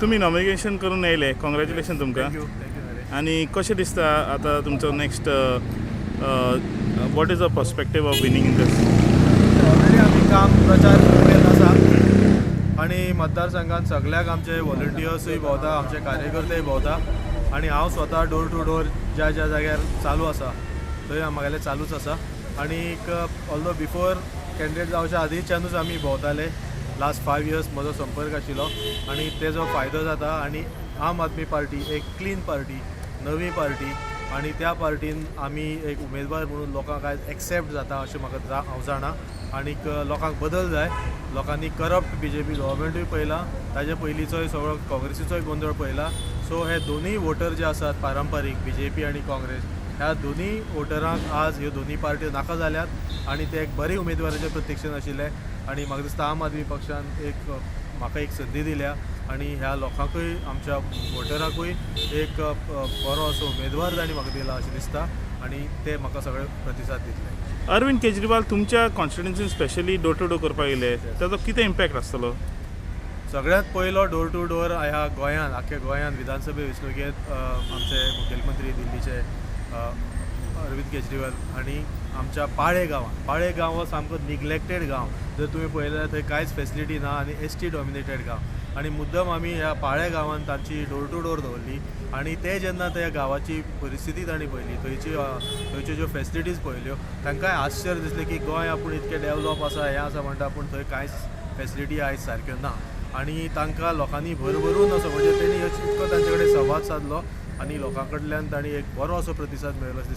तुमी नॉमिनेशन करून येयले, कॉंग्रॅच्युलेशन तुमकां. Thank you, thank you Naresh. आनी कशें दिसता आतां तुमचो next, what is the perspective of winning in this? Already आमी काम प्रचार करून आसा आनी मतदारसंघात सगळ्याक आमचे व्हॉलंटियर्सूय भोंवता, आमचे कार्यकर्तेय भोंवता आनी हांव स्वता डोर टू डोर ज्या ज्या जाग्यार चालू आसा थंय म्हागेलें चालूच आसा. आनीक ऑल्दो बिफोर कॅन्डिडेट जावच्या आदींच्यानूच आमी भोंवताले, लास्ट 5 इयर्स म्हजो संपर्क आशिल्लो आनी तेजो फायदो जाता. आनी आम आदमी पार्टी एक क्लीन पार्टी, नवी पार्टी आनी त्या पार्टीन आमी एक उमेदवार म्हणून लोकांक आयज एक्सेप्ट जाता अशें म्हाका हांव जाणा. आनीक लोकांक बदल जाय. लोकांनी करप्ट बीजेपी गव्हर्मेंटूय पळयला, ताजे पयलींचोय सगळो काँग्रेसीचोय गोंदळ पळयला. सो हे दोनूय वोटर जे आसात पारंपारीक, बीजेपी आनी काँग्रेस, ह्या दोनूय वोटरांक आज ह्यो दोनूय पार्ट्यो नाका जाल्यात आनी ते एक बरे उमेदवाराचे प्रतीक्षेन आशिल्ले. आनी म्हाका दिसता आम आदमी पक्षान एक म्हाका एक संदी दिल्या आनी ह्या लोकांकूय, आमच्या वोटरांकूय एक बरो असो उमेदवार तांणी म्हाका दिला अशें दिसता आनी ते म्हाका सगळे प्रतिसाद दितले. अरविंद केजरीवाल तुमच्या कॉन्स्टिट्युन्सीन स्पेशली डोर टू डोर करपाक येयले, ताजो कितें इम्पॅक्ट आसतलो? सगळ्यांत पयलो डोर टू डोर ह्या गोंयांत, आख्ख्या गोंयांत विधानसभे वेंचणुकेंत आमचे मुखेलमंत्री दिल्लीचे अरविंद केजरीवाल हांणी आमच्या पाळे गांवांत, पाळे गांव हो सामको निग्लेक्टेड गांव, जर तुमी पळयलें जाल्यार थंय कांयच फेसिलिटी ना आनी एसटी डॉमिनेटेड गांव, आनी मुद्दम आमी ह्या पाळे गांवांत तांची डोर टू डोर दवरली. आनी ते जेन्ना त्या गांवाची परिस्थिती तांणी पळयली, थंयच्यो ज्यो फेसिलिटीज पळयल्यो, तांकांय आश्चर्य दिसलें की गोंय आपूण इतकें डेवलॉप आसा, हें आसा म्हणटा, पूण थंय कांयच फेसिलिटी आयज सारक्यो ना. आनी तांकां लोकांनी भरभरून असो, म्हणजे तेणी इतको तांचे कडेन संवाद सादलो आनी लोकां कडल्यान तांणी एक बरो असो प्रतिसाद मेळ्ळो असो दिसता.